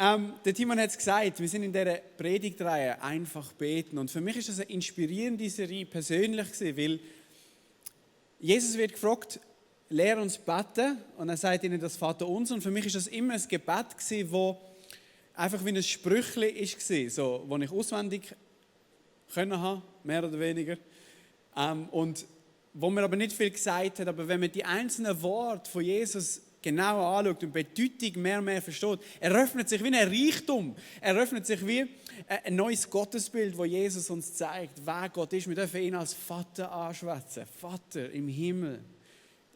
Der Timon hat es gesagt, wir sind in dieser Predigtreihe «Einfach beten». Und für mich ist das eine inspirierende Serie persönlich gewesen, weil Jesus wird gefragt, lehre uns beten. Und er sagt ihnen das Vaterunser. Und für mich ist das immer ein Gebet gewesen, wo einfach wie ein Sprüchli war, so, das ich auswendig können haben, mehr oder weniger. Und wo mir aber nicht viel gesagt hat, aber wenn man die einzelnen Worte von Jesus genauer anschaut und Bedeutung mehr versteht, eröffnet sich wie ein Reichtum, eröffnet sich wie ein neues Gottesbild, wo Jesus uns zeigt, wer Gott ist. Wir dürfen ihn als Vater anschwätzen. Vater im Himmel.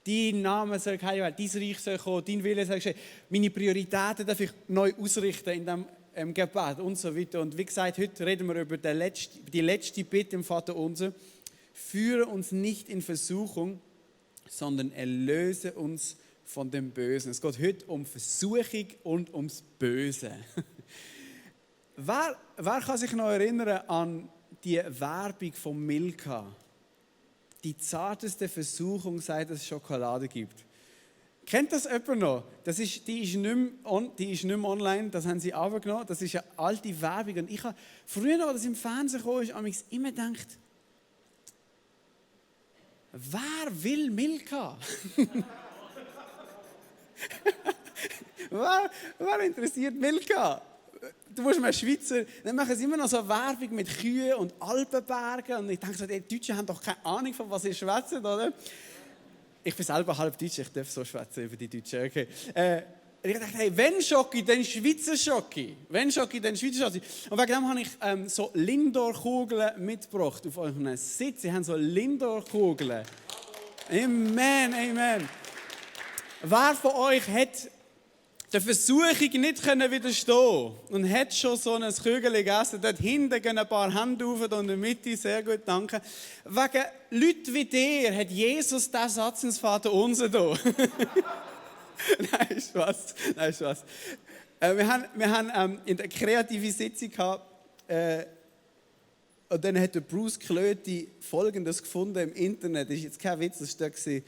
Dein Name soll geheiligt werden, dein Reich soll kommen, dein Wille soll geschehen. Meine Prioritäten darf ich neu ausrichten in diesem Gebet und so weiter. Und wie gesagt, heute reden wir über die letzte Bitte im Vaterunser. Führe uns nicht in Versuchung, sondern erlöse uns von dem Bösen. Es geht heute um Versuchung und ums Böse. Wer kann sich noch erinnern an die Werbung von Milka? Die zarteste Versuchung, seit es Schokolade gibt. Kennt das jemand noch? Die ist nicht mehr online, das haben sie runtergenommen. Das ist eine alte Werbung. Und ich habe früher, als das im Fernsehen kam, habe ich immer gedacht, wer will Milka? wer interessiert Milka? Du musst mal Schweizer, dann machen sie immer noch so Werbung mit Kühen und Alpenbergen. Und ich denke so, die Deutschen haben doch keine Ahnung, von was sie schwätzen, oder? Ich bin selber halb Deutsch, ich darf so schwätzen über die Deutschen. Okay. Ich dachte, hey, wenn Schoki, dann Schweizer Schoki. Wenn Schoki, dann Schweizer Schoki. Und wegen dem habe ich so Lindor-Kugeln mitgebracht auf euren Sitz. Sie haben so Lindor-Kugeln. Amen, Amen. Wer von euch hat der Versuchung nicht widerstehen und hat schon so ein Kügel gegessen? Dort hinten gehen ein paar Hände auf und in der Mitte, sehr gut, danke. Wegen Leuten wie dir hat Jesus diesen Satz ins Vaterunser da. Nein, Spaß. Wir haben in der kreativen Sitzung gehabt, und dann hat der Bruce Klöti Folgendes gefunden im Internet. Das ist jetzt kein Witz, das war da.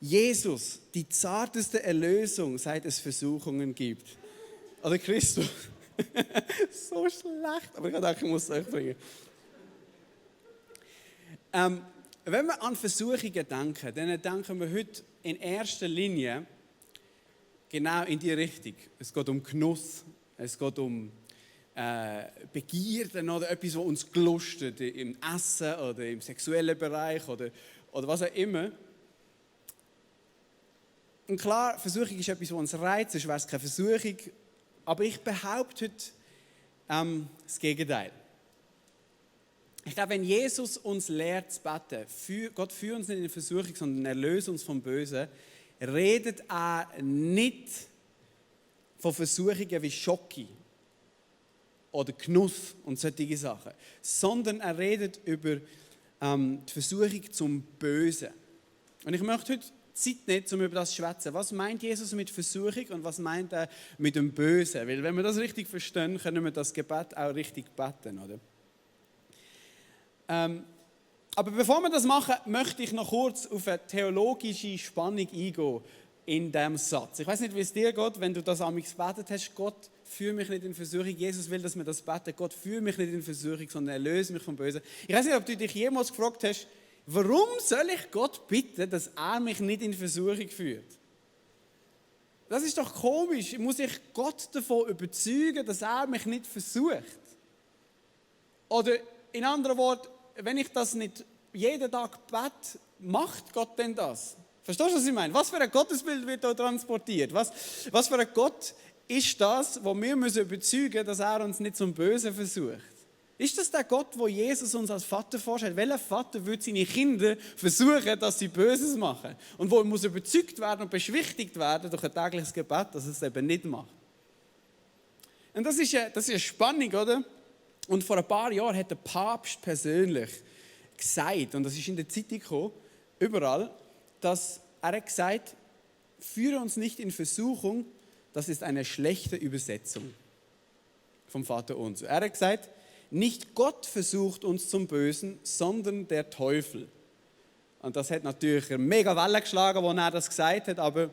Jesus, die zarteste Erlösung, seit es Versuchungen gibt. Oder Christus. So schlecht, aber ich dachte, ich muss es euch bringen. Wenn wir an Versuchungen denken, dann denken wir heute in erster Linie genau in die Richtung. Es geht um Genuss, es geht um Begierden oder etwas, was uns gelustet, im Essen oder im sexuellen Bereich oder was auch immer. Und klar, Versuchung ist etwas, was uns reizt, sonst wäre es keine Versuchung. Aber ich behaupte heute das Gegenteil. Ich glaube, wenn Jesus uns lehrt zu beten, Gott führt uns nicht in die Versuchung, sondern erlöse uns vom Bösen, redet er nicht von Versuchungen wie Schoki oder Genuss und solche Sachen, sondern er redet über die Versuchung zum Bösen. Und ich möchte heute Zeit nicht, um über das zu schwätzen. Was meint Jesus mit Versuchung und was meint er mit dem Bösen? Weil wenn wir das richtig verstehen, können wir das Gebet auch richtig beten, oder? Aber bevor wir das machen, möchte ich noch kurz auf eine theologische Spannung eingehen in diesem Satz. Ich weiß nicht, wie es dir geht, wenn du das einmal gebetet hast, Gott, führe mich nicht in Versuchung. Jesus will, dass wir das beten. Gott, führe mich nicht in Versuchung, sondern erlöse mich vom Bösen. Ich weiß nicht, ob du dich jemals gefragt hast, warum soll ich Gott bitten, dass er mich nicht in Versuchung führt? Das ist doch komisch. Muss ich Gott davon überzeugen, dass er mich nicht versucht? Oder in anderen Worten, wenn ich das nicht jeden Tag bete, macht Gott denn das? Verstehst du, was ich meine? Was für ein Gottesbild wird da transportiert? Was für ein Gott ist das, wo wir überzeugen müssen, dass er uns nicht zum Bösen versucht? Ist das der Gott, wo Jesus uns als Vater vorstellt? Welcher Vater würde seine Kinder versuchen, dass sie Böses machen? Und wo muss überzeugt werden und beschwichtigt werden durch ein tägliches Gebet, dass es eben nicht macht? Und das ist eine Spannung, oder? Und vor ein paar Jahren hat der Papst persönlich gesagt, und das ist in der Zeitung gekommen, überall, dass er hat gesagt, führe uns nicht in Versuchung, das ist eine schlechte Übersetzung vom Vaterunser. Er hat gesagt, nicht Gott versucht uns zum Bösen, sondern der Teufel. Und das hat natürlich eine mega Welle geschlagen, als er das gesagt hat, aber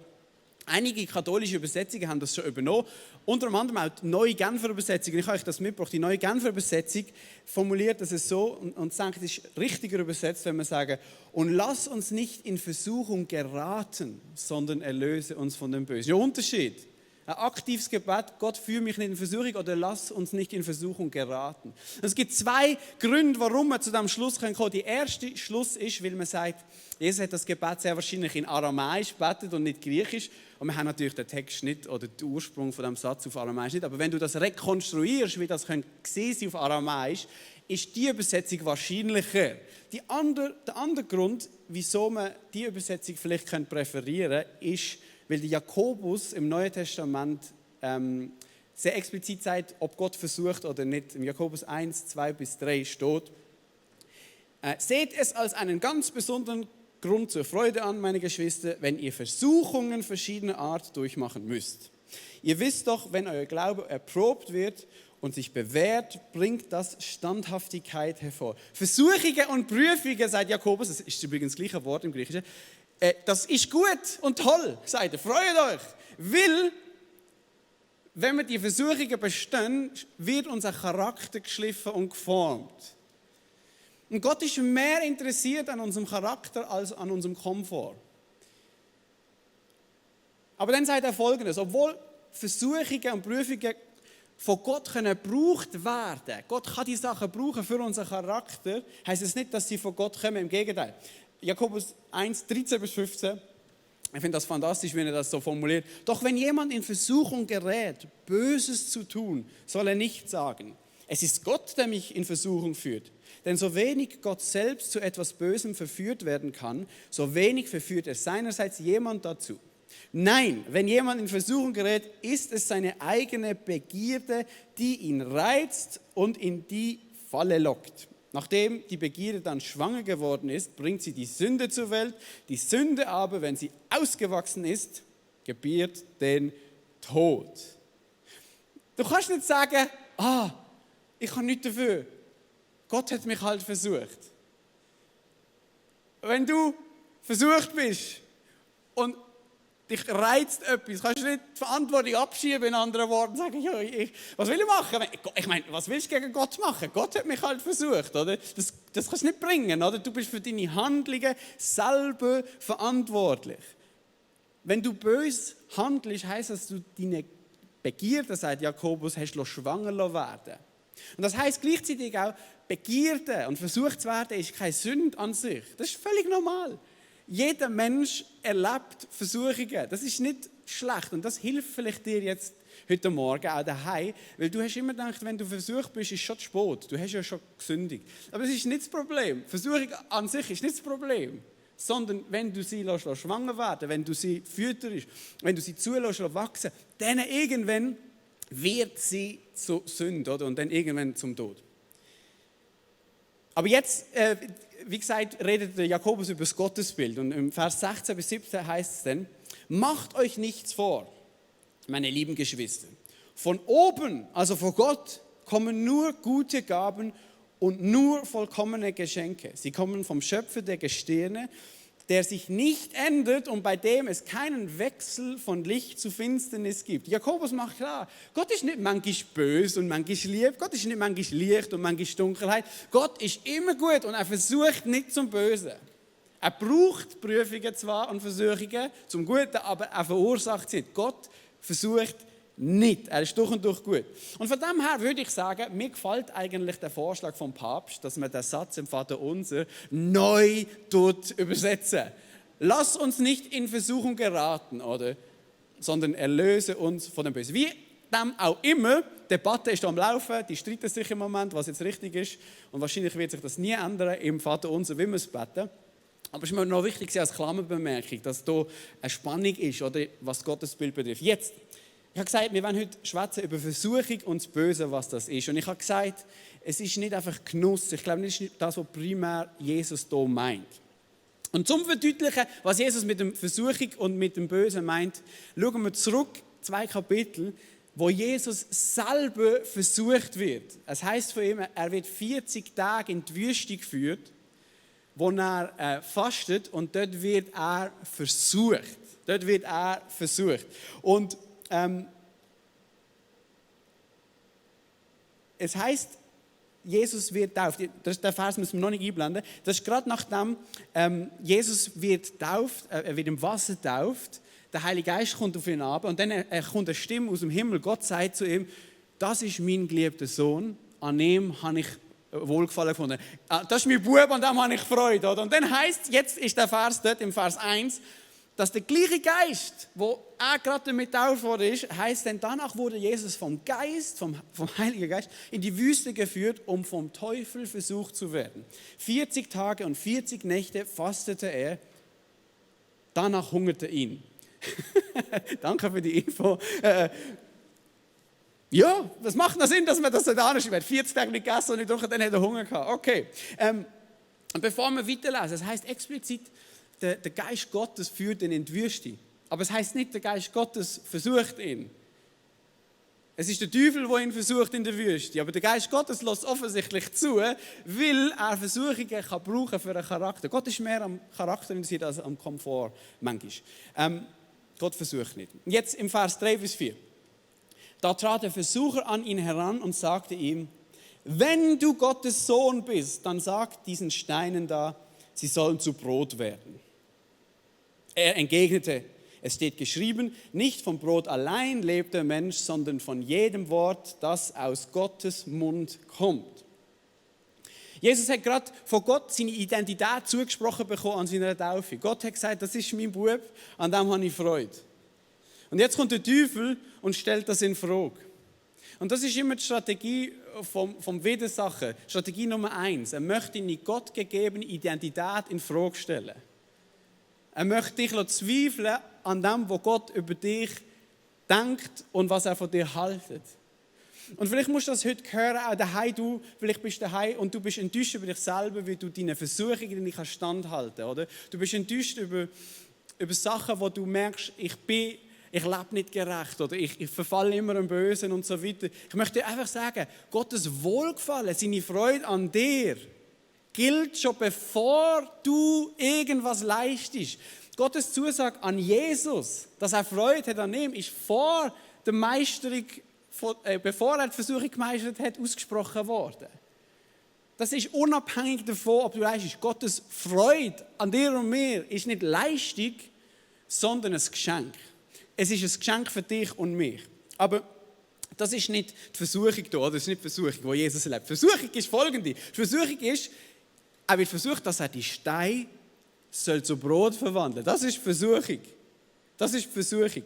Einige katholische Übersetzungen haben das schon übernommen, unter anderem auch die Neue Genfer Übersetzung. Ich habe euch das mitgebracht. Die Neue Genfer Übersetzung formuliert das so und sagt, es ist richtiger übersetzt, wenn wir sagen, und lass uns nicht in Versuchung geraten, sondern erlöse uns von dem Bösen. Ja, Unterschied. Ein aktives Gebet, Gott führe mich nicht in Versuchung oder lass uns nicht in Versuchung geraten. Es gibt zwei Gründe, warum wir zu diesem Schluss kommen können. Der erste Schluss ist, weil man sagt, Jesus hat das Gebet sehr wahrscheinlich in Aramäisch gebetet und nicht Griechisch. Und wir haben natürlich den Text nicht oder den Ursprung von diesem Satz auf Aramäisch nicht. Aber wenn du das rekonstruierst, wie das gesehen sein auf Aramäisch, ist die Übersetzung wahrscheinlicher. Der andere Grund, wieso man die Übersetzung vielleicht präferieren könnte, ist, weil der Jakobus im Neuen Testament sehr explizit sagt, ob Gott versucht oder nicht. Im Jakobus 1, 2 bis 3 steht, seht es als einen ganz besonderen Grund zur Freude an, meine Geschwister, wenn ihr Versuchungen verschiedener Art durchmachen müsst. Ihr wisst doch, wenn euer Glaube erprobt wird und sich bewährt, bringt das Standhaftigkeit hervor. Versuchungen und Prüfungen, sagt Jakobus, das ist übrigens das gleiche Wort im Griechischen, das ist gut und toll, sagt er, freut euch, weil, wenn wir die Versuchungen bestehen, wird unser Charakter geschliffen und geformt. Und Gott ist mehr interessiert an unserem Charakter als an unserem Komfort. Aber dann sagt er Folgendes, obwohl Versuchungen und Prüfungen von Gott gebraucht werden können, Gott kann die Sachen brauchen für unseren Charakter, heisst es nicht, dass sie von Gott kommen, im Gegenteil. Jakobus 1, 13 bis 15, ich finde das fantastisch, wenn er das so formuliert. Doch wenn jemand in Versuchung gerät, Böses zu tun, soll er nicht sagen, es ist Gott, der mich in Versuchung führt. Denn so wenig Gott selbst zu etwas Bösem verführt werden kann, so wenig verführt er seinerseits jemand dazu. Nein, wenn jemand in Versuchung gerät, ist es seine eigene Begierde, die ihn reizt und in die Falle lockt. Nachdem die Begierde dann schwanger geworden ist, bringt sie die Sünde zur Welt. Die Sünde aber, wenn sie ausgewachsen ist, gebiert den Tod. Du kannst nicht sagen, ich kann nichts dafür. Gott hat mich halt versucht. Wenn du versucht bist und dich reizt etwas, kannst du nicht die Verantwortung abschieben, in anderen Worten sagen, was will ich machen? Ich meine, was willst du gegen Gott machen? Gott hat mich halt versucht, oder? Das kannst du nicht bringen, oder? Du bist für deine Handlungen selber verantwortlich. Wenn du böse handelst, heisst das, dass du deine Begierde, sagt Jakobus, hast schwanger werden. Und das heisst gleichzeitig auch, Begierde und versucht zu werden, ist keine Sünde an sich. Das ist völlig normal. Jeder Mensch erlebt Versuchungen. Das ist nicht schlecht und das hilft vielleicht dir jetzt heute Morgen auch daheim, weil du hast immer gedacht, wenn du versucht bist, ist schon zu spät. Du hast ja schon gesündigt. Aber das ist nicht das Problem. Versuchung an sich ist nicht das Problem, sondern wenn du sie schwanger werden, wenn du sie fütterst, wenn du sie zulässt wachsen, dann irgendwann wird sie zur Sünde, oder? Und dann irgendwann zum Tod. Aber jetzt, wie gesagt, redet der Jakobus über das Gottesbild. Und im Vers 16 bis 17 heißt es dann, macht euch nichts vor, meine lieben Geschwister. Von oben, also von Gott, kommen nur gute Gaben und nur vollkommene Geschenke. Sie kommen vom Schöpfer der Gestirne, der sich nicht ändert und bei dem es keinen Wechsel von Licht zu Finsternis gibt. Jakobus macht klar, Gott ist nicht manchmal böse und manchmal lieb, Gott ist nicht manchmal Licht und manchmal Dunkelheit. Gott ist immer gut und er versucht nicht zum Bösen. Er braucht Prüfungen zwar und Versuchungen zum Guten, aber er verursacht sie nicht. Gott versucht nicht. Er ist durch und durch gut. Und von dem her würde ich sagen, mir gefällt eigentlich der Vorschlag vom Papst, dass man den Satz im Vater Unser neu übersetzen. Lass uns nicht in Versuchung geraten, oder? Sondern erlöse uns von dem Bösen. Wie dem auch immer, die Debatte ist am Laufen, die streiten sich im Moment, was jetzt richtig ist. Und wahrscheinlich wird sich das nie ändern im Vater Unser, wie wir es beten. Aber es ist mir noch wichtig als Klammerbemerkung, dass hier eine Spannung ist, oder, was Gottes Bild betrifft. Jetzt, ich habe gesagt, wir wollen heute schwätzen über Versuchung und das Böse, was das ist. Und ich habe gesagt, es ist nicht einfach Genuss. Ich glaube, das ist nicht das, was primär Jesus hier meint. Und zum Verdeutlichen, was Jesus mit der Versuchung und mit dem Bösen meint, schauen wir zurück, 2 Kapitel, wo Jesus selber versucht wird. Es heisst von ihm, er wird 40 Tage in die Wüste geführt, wo er fastet und dort wird er versucht. Dort wird er versucht. Und es heißt, Jesus wird tauft. Den Vers müssen wir noch nicht einblenden. Das ist gerade nachdem Jesus wird tauft, er wird im Wasser tauft. Der Heilige Geist kommt auf ihn ab und dann kommt eine Stimme aus dem Himmel. Gott sagt zu ihm, das ist mein geliebter Sohn, an ihm habe ich Wohlgefallen gefunden. Das ist mein Bub, an dem habe ich Freude. Oder? Und dann heisst, jetzt ist der Vers dort im Vers 1, dass der gleiche Geist, wo er gerade damit getauft worden ist, heisst dann, danach wurde Jesus vom Geist, vom Heiligen Geist, in die Wüste geführt, um vom Teufel versucht zu werden. 40 Tage und 40 Nächte fastete er, danach hungerte ihn. Danke für die Info. Ja, was macht das Sinn, dass man das da schreibt? 40 Tage nicht gegessen und nicht durch, dann hat er Hunger gehabt. Okay. Bevor wir weiterlesen, es heisst explizit, der Geist Gottes führt ihn in die Wüste. Aber es heisst nicht, der Geist Gottes versucht ihn. Es ist der Teufel, der ihn versucht in der Wüste. Aber der Geist Gottes lässt offensichtlich zu, weil er Versuchungen kann brauchen für einen Charakter. Gott ist mehr am Charakter interessiert als am Komfort manchmal. Gott versucht nicht. Jetzt im Vers 3 bis 4. Da trat der Versucher an ihn heran und sagte ihm, wenn du Gottes Sohn bist, dann sag diesen Steinen da, sie sollen zu Brot werden. Er entgegnete, es steht geschrieben, nicht vom Brot allein lebt der Mensch, sondern von jedem Wort, das aus Gottes Mund kommt. Jesus hat gerade von Gott seine Identität zugesprochen bekommen an seiner Taufe. Gott hat gesagt, das ist mein Bub, an dem habe ich Freude. Und jetzt kommt der Teufel und stellt das in Frage. Und das ist immer die Strategie vom Widersacher. Strategie Nummer 1. Er möchte deine gottgegebene Identität in Frage stellen. Er möchte dich zweifeln an dem, was Gott über dich denkt und was er von dir haltet. Und vielleicht musst du das heute hören, auch daheim, vielleicht bist du daheim und du bist enttäuscht über dich selber, weil du deine Versuchungen nicht standhalten kannst, oder? Du bist enttäuscht über Sachen, wo du merkst, ich lebe nicht gerecht oder ich verfalle immer im Bösen und so weiter. Ich möchte dir einfach sagen, Gottes Wohlgefallen, seine Freude an dir, gilt schon bevor du irgendwas leistest. Gottes Zusage an Jesus, dass er Freude hat an ihm, ist vor der Meisterung, bevor er die Versuchung gemeistert hat, ausgesprochen worden. Das ist unabhängig davon, ob du leistest. Gottes Freude an dir und mir ist nicht Leistung, sondern ein Geschenk. Es ist ein Geschenk für dich und mich. Aber das ist nicht die Versuchung da, das ist nicht die Versuchung, die Jesus erlebt. Die Versuchung ist folgende. Die Versuchung ist, er wird versucht, dass er die Steine zu Brot verwandeln soll. Das ist die Versuchung. Das ist die Versuchung.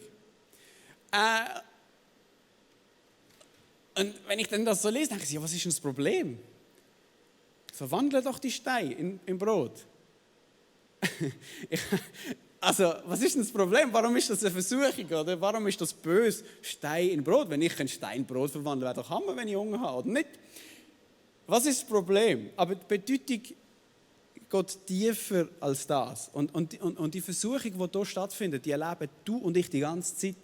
Und wenn ich dann das so lese, denke ich, ja, was ist denn das Problem? Verwandle doch die Steine in Brot. Also, was ist denn das Problem? Warum ist das eine Versuchung? Oder warum ist das böse, Stein in Brot? Wenn ich Stein in Brot verwandeln, wäre doch Hammer, wenn ich Hunger habe, oder nicht? Was ist das Problem? Aber die Bedeutung geht tiefer als das. Und die Versuchung, die hier stattfindet, die erleben du und ich die ganze Zeit.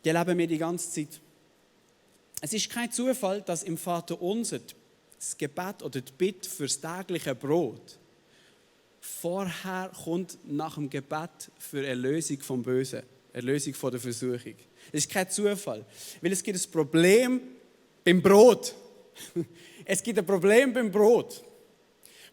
Die erleben wir die ganze Zeit. Es ist kein Zufall, dass im Vaterunser das Gebet oder die Bitte für das tägliche Brot vorher kommt nach dem Gebet für Erlösung vom Bösen, Erlösung von der Versuchung. Das ist kein Zufall, weil es gibt ein Problem beim Brot. Es gibt ein Problem beim Brot.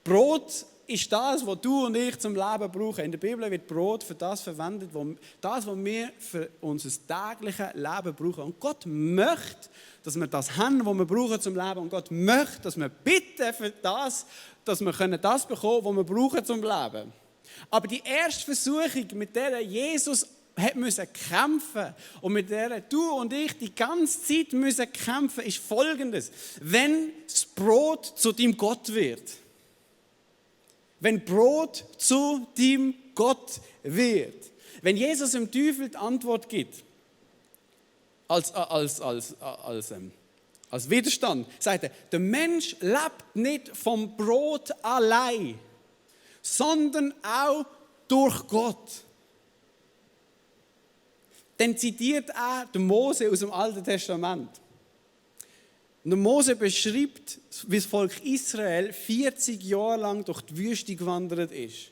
Brot ist das, was du und ich zum Leben brauchen. In der Bibel wird Brot für das verwendet, was wir für unser tägliches Leben brauchen. Und Gott möchte, dass wir das haben, was wir brauchen zum Leben. Und Gott möchte, dass wir bitten für das, dass wir das bekommen können, was wir brauchen zum Leben. Aber die erste Versuchung, mit der Jesus müssen kämpfen und mit der du und ich die ganze Zeit müssen kämpfen, ist folgendes: Wenn das Brot zu deinem Gott wird. Wenn Brot zu deinem Gott wird. Wenn Jesus dem Teufel die Antwort gibt, als Widerstand, sagt er, der Mensch lebt nicht vom Brot allein, sondern auch durch Gott. Dann zitiert er den Mose aus dem Alten Testament. Und der Mose beschreibt, wie das Volk Israel 40 Jahre lang durch die Wüste gewandert ist.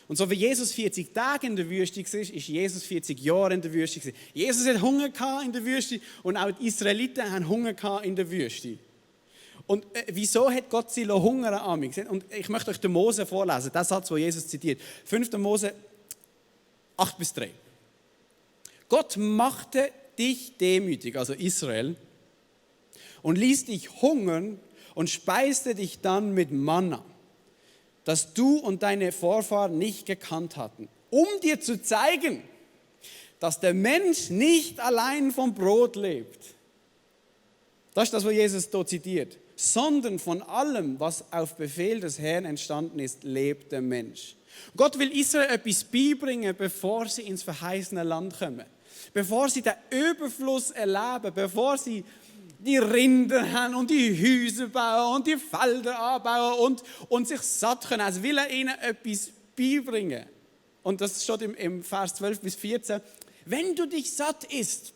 Und so wie Jesus 40 Tage in der Wüste war, ist Jesus 40 Jahre in der Wüste gewesen. Jesus hat Hunger gehabt in der Wüste und auch die Israeliten haben Hunger gehabt in der Wüste. Und wieso hat Gott sie hungern amig? Und ich möchte euch den Mose vorlesen, den Satz, den Jesus zitiert. 5. Mose 8-3. Gott machte dich demütig, also Israel, und ließ dich hungern und speiste dich dann mit Manna, das du und deine Vorfahren nicht gekannt hatten, um dir zu zeigen, dass der Mensch nicht allein vom Brot lebt. Das ist das, was Jesus dort zitiert. Sondern von allem, was auf Befehl des Herrn entstanden ist, lebt der Mensch. Gott will Israel etwas beibringen, bevor sie ins verheißene Land kommen. Bevor sie den Überfluss erleben, bevor sie die Rinder haben und die Häuser bauen und die Felder anbauen und sich satt können. Also will er ihnen etwas beibringen. Und das steht im Vers 12-14. Wenn du dich satt isst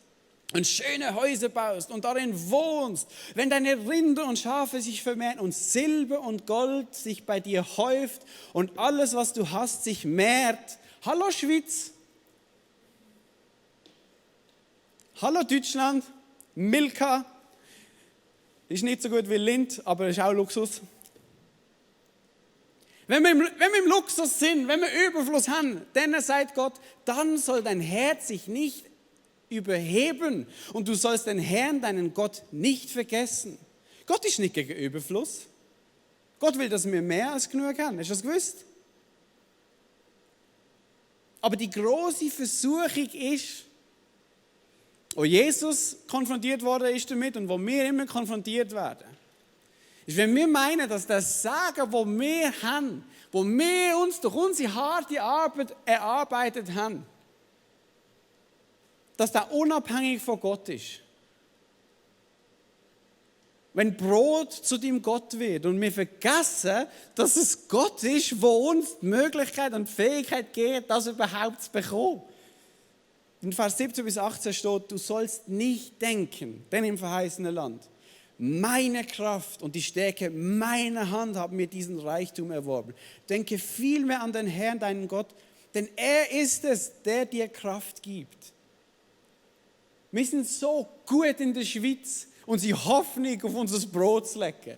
und schöne Häuser baust und darin wohnst, wenn deine Rinder und Schafe sich vermehren und Silber und Gold sich bei dir häuft und alles, was du hast, sich mehrt. Hallo Schweiz. Hallo Deutschland. Milka. Ist nicht so gut wie Lind, aber ist auch Luxus. Wenn wir im Luxus sind, wenn wir Überfluss haben, dann sagt Gott, dann soll dein Herz sich nicht überheben und du sollst den Herrn, deinen Gott, nicht vergessen. Gott ist nicht gegen Überfluss. Gott will, dass wir mehr als genug haben. Hast du das gewusst? Aber die große Versuchung ist, wo Jesus konfrontiert worden ist damit und wo wir immer konfrontiert werden, ist, wenn wir meinen, dass das Sagen, wo wir haben, wo wir uns durch unsere harte Arbeit erarbeitet haben, dass das unabhängig von Gott ist. Wenn Brot zu deinem Gott wird und wir vergessen, dass es Gott ist, wo uns die Möglichkeit und die Fähigkeit gibt, das überhaupt zu bekommen. In Vers 17-18 steht, du sollst nicht denken, denn im verheißenen Land, meine Kraft und die Stärke meiner Hand haben mir diesen Reichtum erworben. Denke vielmehr an den Herrn, deinen Gott, denn er ist es, der dir Kraft gibt. Wir sind so gut in der Schweiz, unsere Hoffnung auf unser Brot zu legen.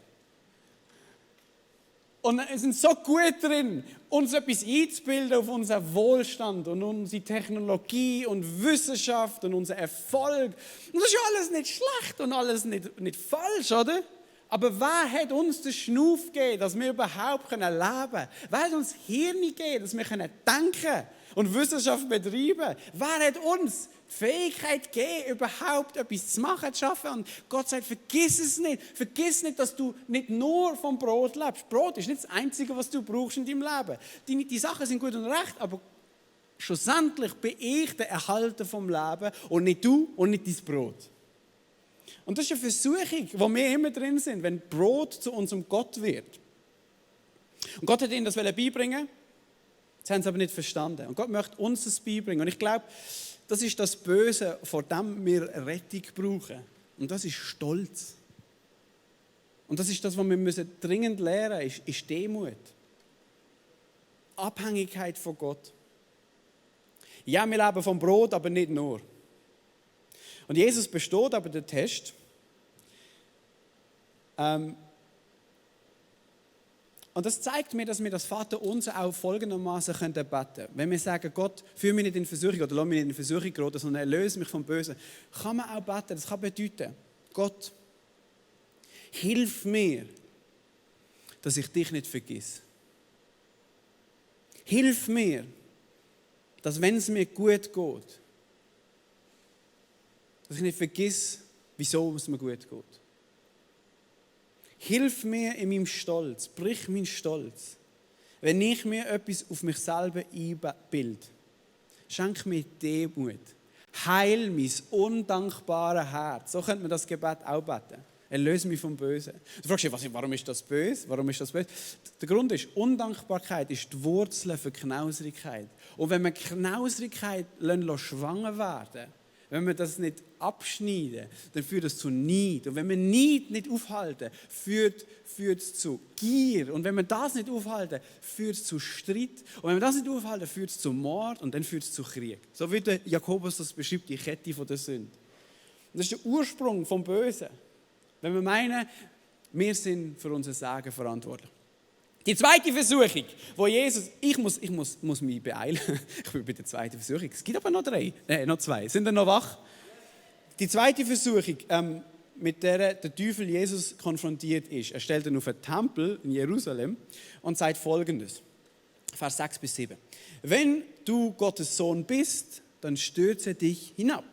Und wir sind so gut drin, uns etwas einzubilden auf unseren Wohlstand und unsere Technologie und Wissenschaft und unser Erfolg. Und das ist ja alles nicht schlecht und alles nicht falsch, oder? Aber wer hat uns den Schnuff gegeben, dass wir überhaupt leben können? Wer hat uns Hirn gegeben, dass wir denken können und Wissenschaft betreiben? Wer hat uns die Fähigkeit gegeben, überhaupt etwas zu machen, zu schaffen? Und Gott sagt, vergiss es nicht. Vergiss nicht, dass du nicht nur vom Brot lebst. Brot ist nicht das Einzige, was du brauchst in deinem Leben. Die Sachen sind gut und recht, aber schlussendlich bin ich der Erhalter vom Leben und nicht du und nicht dein Brot. Und das ist eine Versuchung, wo wir immer drin sind, wenn Brot zu unserem Gott wird. Und Gott hat ihnen das beibringen, das haben sie aber nicht verstanden. Und Gott möchte uns das beibringen. Und ich glaube, das ist das Böse, vor dem wir Rettung brauchen. Und das ist Stolz. Und das ist das, was wir dringend lernen müssen, ist Demut. Abhängigkeit von Gott. Ja, wir leben vom Brot, aber nicht nur. Und Jesus besteht aber den Test. Und das zeigt mir, dass wir das Vaterunser auch folgendermaßen beten können. Wenn wir sagen, Gott, führe mich nicht in Versuchung oder lass mich nicht in Versuchung geraten, sondern erlöse mich vom Bösen, kann man auch beten. Das kann bedeuten, Gott, hilf mir, dass ich dich nicht vergiss. Hilf mir, dass wenn es mir gut geht, dass ich nicht vergiss, wieso es mir gut geht. Hilf mir in meinem Stolz, brich meinen Stolz. Wenn ich mir etwas auf mich selber einbilde, schenk mir Demut. Heil mein undankbares Herz. So könnte man das Gebet auch beten. Erlöse mich vom Bösen. Du fragst dich, warum ist das böse? Warum ist das böse? Der Grund ist, Undankbarkeit ist die Wurzel für Knauserigkeit. Und wenn wir Knauserigkeit schwanger werden, wenn wir das nicht abschneiden, dann führt das zu Neid. Und wenn wir Neid nicht aufhalten, führt es zu Gier. Und wenn wir das nicht aufhalten, führt es zu Streit. Und wenn wir das nicht aufhalten, führt es zu Mord und dann führt es zu Krieg. So wie der Jakobus das beschreibt, die Kette der Sünde. Und das ist der Ursprung vom Bösen. Wenn wir meinen, wir sind für unser Sagen verantwortlich. Die zweite Versuchung, wo Jesus, ich muss mich beeilen, ich bin bei der zweiten Versuchung, es gibt aber noch zwei, sind ihr noch wach? Die zweite Versuchung, mit der der Teufel Jesus konfrontiert ist, er stellt ihn auf einen Tempel in Jerusalem und sagt Folgendes, Vers 6 bis 7. Wenn du Gottes Sohn bist, dann stürze dich hinab,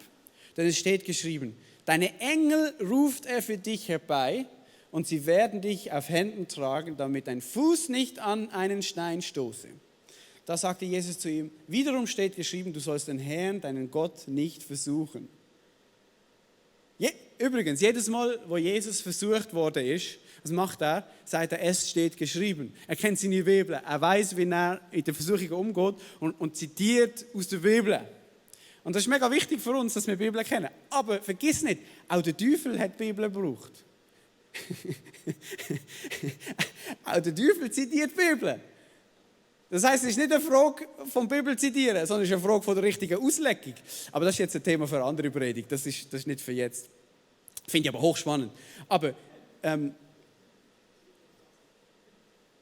denn es steht geschrieben, deine Engel ruft er für dich herbei, und sie werden dich auf Händen tragen, damit dein Fuß nicht an einen Stein stoße. Da sagte Jesus zu ihm, wiederum steht geschrieben, du sollst den Herrn, deinen Gott, nicht versuchen. Übrigens, jedes Mal, wo Jesus versucht worden ist, was macht er? Sagt er, es steht geschrieben. Er kennt seine Bibel, er weiß, wie er in der Versuchung umgeht und zitiert aus der Bibel. Und das ist mega wichtig für uns, dass wir die Bibel kennen. Aber vergiss nicht, auch der Teufel hat die Bibel gebraucht. Auch der Teufel zitiert die Bibel. Das heisst, es ist nicht eine Frage vom Bibel zitieren, sondern es ist eine Frage von der richtigen Auslegung. Aber das ist jetzt ein Thema für eine andere Predigt. Das ist nicht für jetzt. Finde ich aber hochspannend. Aber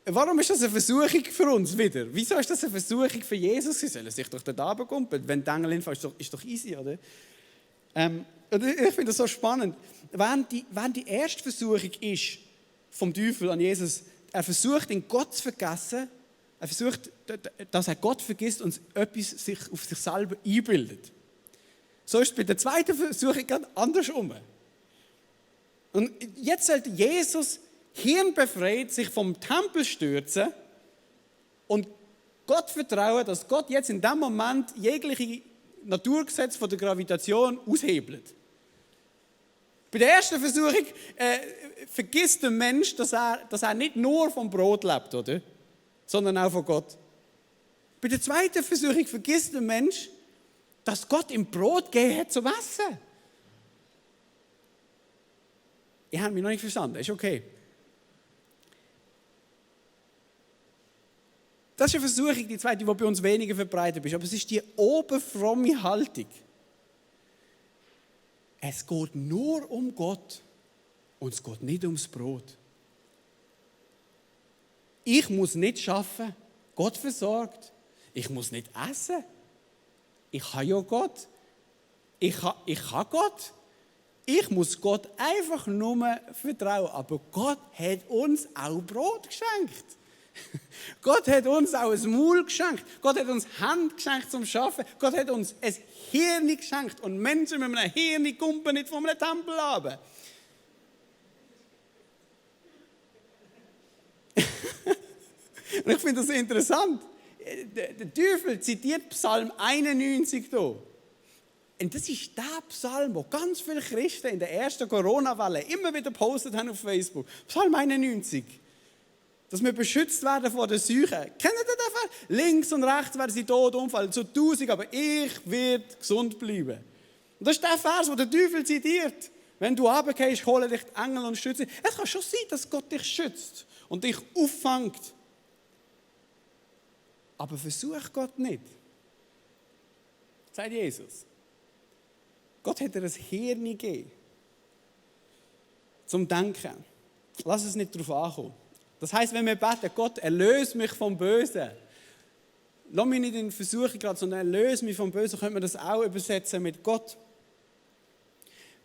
warum ist das eine Versuchung für uns wieder? Wieso ist das eine Versuchung für Jesus? Sie sollen sich doch dort runterkumpeln. Wenn die Engel hinfallen, ist doch easy, oder? Ich finde das so spannend. Wenn die erste Versuchung ist vom Teufel an Jesus, er versucht, ihn Gott zu vergessen, er versucht, dass er Gott vergisst und etwas sich auf sich selber einbildet. So ist es bei der zweiten Versuchung ganz andersrum. Und jetzt sollte Jesus hirnbefreit sich vom Tempel stürzen und Gott vertrauen, dass Gott jetzt in dem Moment jegliche Naturgesetze von der Gravitation aushebelt. Bei der ersten Versuchung vergisst der Mensch, dass er nicht nur vom Brot lebt, oder? Sondern auch von Gott. Bei der zweiten Versuchung vergisst der Mensch, dass Gott ihm Brot gegeben hat zum Essen. Ihr habt mich noch nicht verstanden, ist okay. Das ist eine Versuchung, die zweite, die bei uns weniger verbreitet ist. Aber es ist die oberfromme Haltung. Es geht nur um Gott und es geht nicht ums Brot. Ich muss nicht arbeiten, Gott versorgt. Ich muss nicht essen. Ich habe ja Gott. Ich habe Gott. Ich muss Gott einfach nur vertrauen. Aber Gott hat uns auch Brot geschenkt. Gott hat uns auch ein Maul geschenkt. Gott hat uns Hände geschenkt zum Arbeiten. Gott hat uns ein Hirn geschenkt. Und Menschen mit einem Hirn kumpen nicht von einem Tempel haben. Und ich finde das interessant. Der Teufel zitiert Psalm 91 hier. Und das ist der Psalm, wo ganz viele Christen in der ersten Corona-Welle immer wieder gepostet haben auf Facebook. Psalm 91. Dass wir beschützt werden vor der Seuche. Kennt ihr das einfach? Links und rechts werden sie tot umfallen, zu 1000, aber ich werde gesund bleiben. Und das ist der Vers, den der Teufel zitiert. Wenn du runtergehst, hole dich die Engel und schütze. Es kann schon sein, dass Gott dich schützt und dich auffängt. Aber versuch Gott nicht. Sagt Jesus. Gott hat dir ein Hirn gegeben. Zum Denken. Lass es nicht darauf ankommen. Das heisst, wenn wir beten, Gott, erlöse mich vom Bösen. Lass mich nicht in Versuchung gerade, sondern erlöse mich vom Bösen. Können wir das auch übersetzen mit Gott?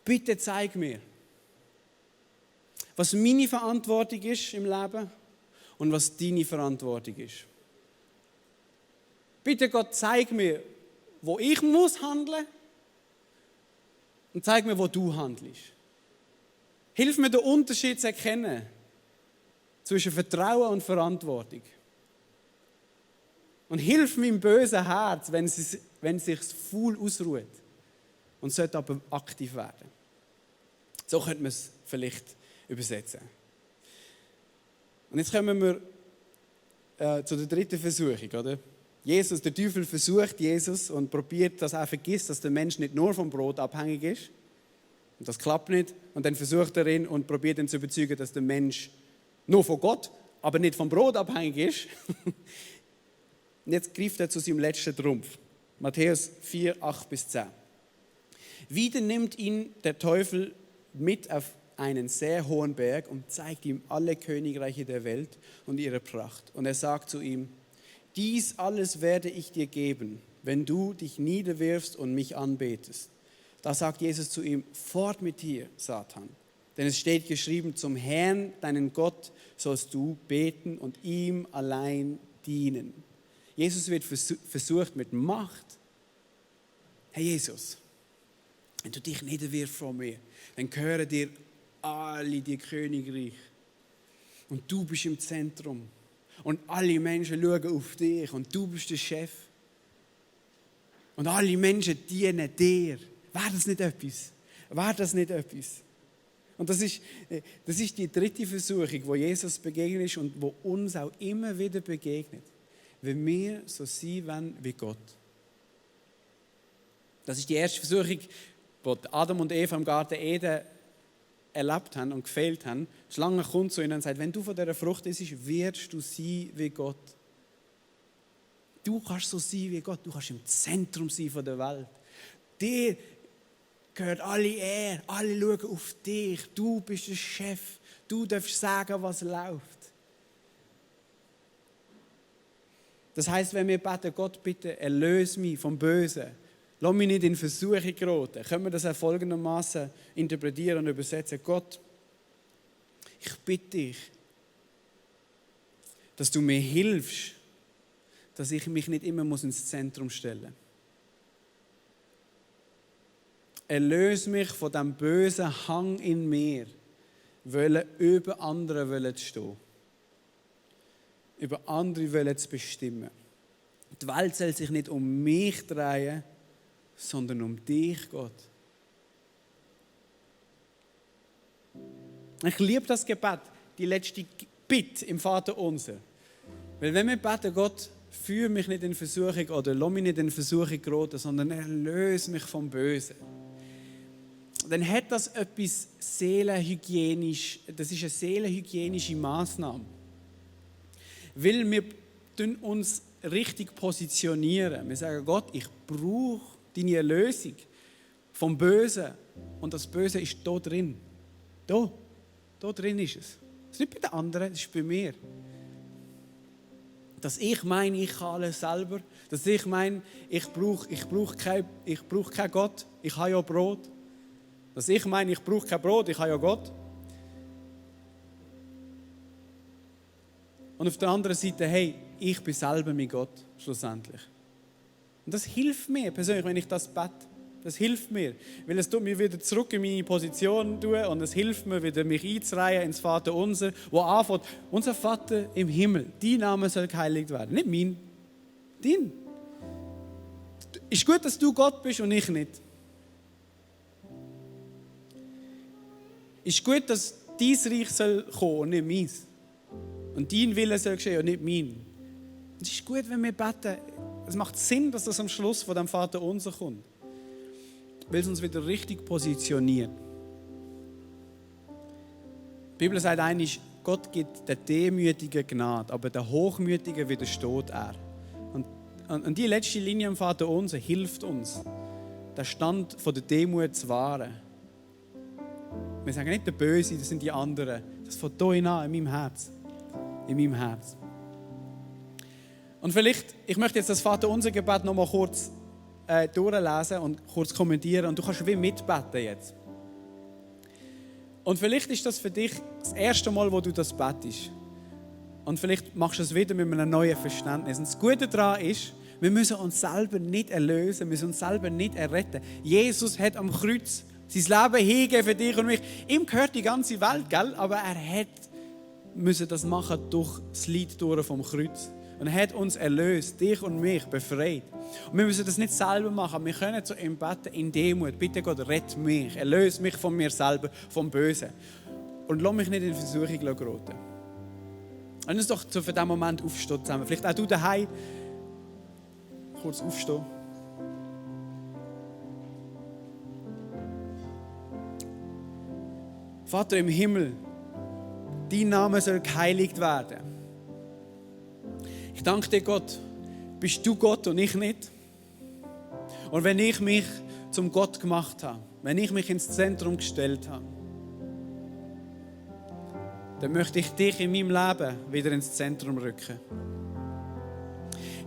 Bitte zeig mir, was meine Verantwortung ist im Leben und was deine Verantwortung ist. Bitte Gott, zeig mir, wo ich muss handeln und zeig mir, wo du handelst. Hilf mir, den Unterschied zu erkennen zwischen Vertrauen und Verantwortung. Und hilf meinem bösen Herz, wenn es sich faul ausruht und sollte aber aktiv werden. So könnte man es vielleicht übersetzen. Und jetzt kommen wir zu der dritten Versuchung, oder? Jesus, der Teufel versucht Jesus und probiert, dass er vergisst, dass der Mensch nicht nur vom Brot abhängig ist. Und das klappt nicht. Und dann versucht er ihn und probiert ihn zu überzeugen, dass der Mensch nur von Gott, aber nicht vom Brot abhängig ist. Und jetzt greift er zu seinem letzten Trumpf. Matthäus 4, 8-10. Wieder nimmt ihn der Teufel mit auf einen sehr hohen Berg und zeigt ihm alle Königreiche der Welt und ihre Pracht. Und er sagt zu ihm: Dies alles werde ich dir geben, wenn du dich niederwirfst und mich anbetest. Da sagt Jesus zu ihm: Fort mit dir, Satan. Denn es steht geschrieben, zum Herrn, deinen Gott, sollst du beten und ihm allein dienen. Jesus wird versucht mit Macht. Hey Jesus, wenn du dich niederwirfst vor mir, dann gehören dir alle die Königreich. Und du bist im Zentrum. Und alle Menschen schauen auf dich und du bist der Chef. Und alle Menschen dienen dir. Wäre das nicht etwas? Wäre das nicht etwas? Und das ist die dritte Versuchung, wo Jesus begegnet ist und wo uns auch immer wieder begegnet. Wenn wir so sein wollen wie Gott. Das ist die erste Versuchung, die Adam und Eva im Garten Eden erlebt haben und gefehlt haben. Die Schlange kommt zu ihnen und sagt: Wenn du von dieser Frucht isst, wirst du sein wie Gott. Du kannst so sein wie Gott. Du kannst im Zentrum sein von der Welt. Dir gehört alle Ehre. Alle schauen auf dich. Du bist der Chef. Du darfst sagen, was läuft. Das heisst, wenn wir beten: Gott, bitte erlöse mich vom Bösen. Lass mich nicht in Versuchung geraten. Können wir das auch folgendermaßen interpretieren und übersetzen? Gott, ich bitte dich, dass du mir hilfst, dass ich mich nicht immer ins Zentrum stellen muss. Erlöse mich von dem bösen Hang in mir, über andere zu stehen. Über andere zu bestimmen. Die Welt soll sich nicht um mich drehen, sondern um dich, Gott. Ich liebe das Gebet, die letzte Bitte im Vater unser. Weil wenn wir beten: Gott, führe mich nicht in Versuchung oder lass mich nicht in Versuchung geraten, sondern erlöse mich vom Bösen, dann hat das etwas seelenhygienisch, das ist eine seelenhygienische Maßnahme. Weil wir uns richtig positionieren. Wir sagen: Gott, ich brauche deine Erlösung vom Bösen. Und das Böse ist da drin. Da drin ist es. Das ist nicht bei den anderen, das ist bei mir. Dass ich meine, ich kann alles selber. Dass ich meine, ich brauche keinen Gott, ich habe ja Brot. Dass ich meine, ich brauche kein Brot, ich habe ja Gott. Und auf der anderen Seite, hey, ich bin selber mein Gott, schlussendlich. Und das hilft mir persönlich, wenn ich das bete. Das hilft mir, weil es tut mir wieder zurück in meine Position tun und es hilft mir wieder, mich einzureihen ins Vaterunser, wo anfängt: Unser Vater im Himmel, dein Name soll geheiligt werden. Nicht mein, dein. Ist gut, dass du Gott bist und ich nicht. Ist gut, dass dein Reich soll kommen und nicht meins. Und dein Wille soll geschehen und nicht mein. Es ist gut, wenn wir beten. Es macht Sinn, dass das am Schluss von dem Vater unser kommt. Weil es uns wieder richtig positioniert. Die Bibel sagt eigentlich, Gott gibt der Demütigen Gnade, aber der Hochmütigen widersteht er. Und die letzte Linie im Vater unser hilft uns, den Stand von der Demut zu wahren. Wir sagen nicht der Böse, das sind die anderen. Das von hier an in meinem Herz. In meinem Herz. Und vielleicht, ich möchte jetzt das Vaterunser Gebet noch mal kurz durchlesen und kurz kommentieren. Und du kannst wie mitbeten jetzt. Und vielleicht ist das für dich das erste Mal, wo du das betest. Und vielleicht machst du es wieder mit einem neuen Verständnis. Und das Gute daran ist, wir müssen uns selber nicht erlösen, wir müssen uns selber nicht erretten. Jesus hat am Kreuz sein Leben hingegeben für dich und mich. Ihm gehört die ganze Welt, gell? Aber er musste das machen durch das Leid vom Kreuz. Und er hat uns erlöst, dich und mich befreit. Und wir müssen das nicht selber machen. Wir können zu ihm beten in Demut. Bitte Gott, rette mich, erlöse mich von mir selber, vom Bösen. Und lass mich nicht in Versuchung geraten. Lass uns doch für diesen Moment aufstehen zusammen. Vielleicht auch du daheim. kurz aufstehen. Vater im Himmel, dein Name soll geheiligt werden. Ich danke dir, Gott, bist du Gott und ich nicht. Und wenn ich mich zum Gott gemacht habe, wenn ich mich ins Zentrum gestellt habe, dann möchte ich dich in meinem Leben wieder ins Zentrum rücken.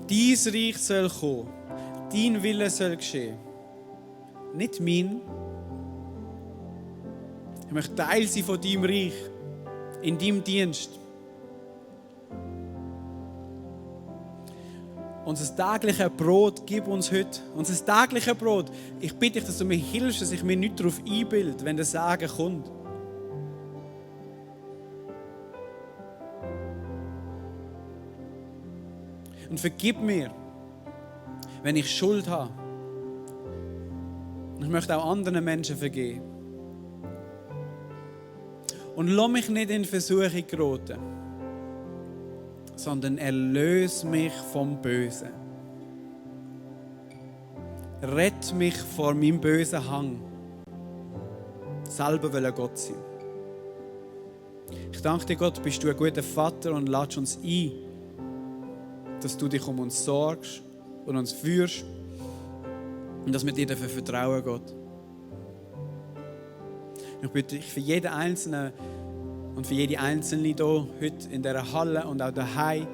Dein Reich soll kommen, dein Wille soll geschehen. Nicht mein. Ich möchte Teil sein von deinem Reich, in deinem Dienst. Unser tägliches Brot gib uns heute. Unser tägliches Brot. Ich bitte dich, dass du mir hilfst, dass ich mir nicht darauf einbilde, wenn der Segen kommt. Und vergib mir, wenn ich Schuld habe. Ich möchte auch anderen Menschen vergeben. Und lass mich nicht in Versuchung geraten, sondern erlöse mich vom Bösen. Rett mich vor meinem bösen Hang, selber will Gott sein. Ich danke dir, Gott, bist du ein guter Vater und ladest uns ein, dass du dich um uns sorgst und uns führst und dass wir dir dafür vertrauen, Gott. Ich bitte dich für jeden Einzelnen und für jede Einzelne hier heute in dieser Halle und auch daheim,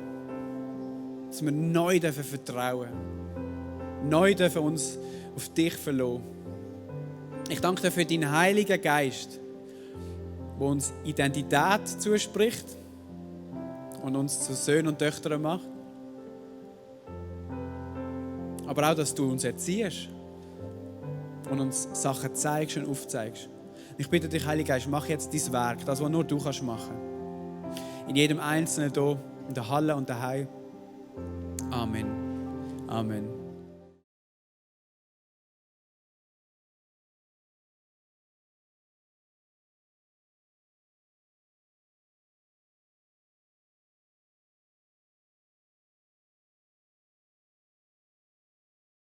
dass wir neu vertrauen dürfen. Neu dürfen uns auf dich verlassen. Ich danke dir für deinen Heiligen Geist, der uns Identität zuspricht und uns zu Söhnen und Töchtern macht. Aber auch, dass du uns erziehst und uns Sachen zeigst und aufzeigst. Ich bitte dich, Heiliger Geist, mach jetzt dein Werk, das, was nur du kannst machen. In jedem Einzelnen hier, in der Halle und daheim. Amen. Amen.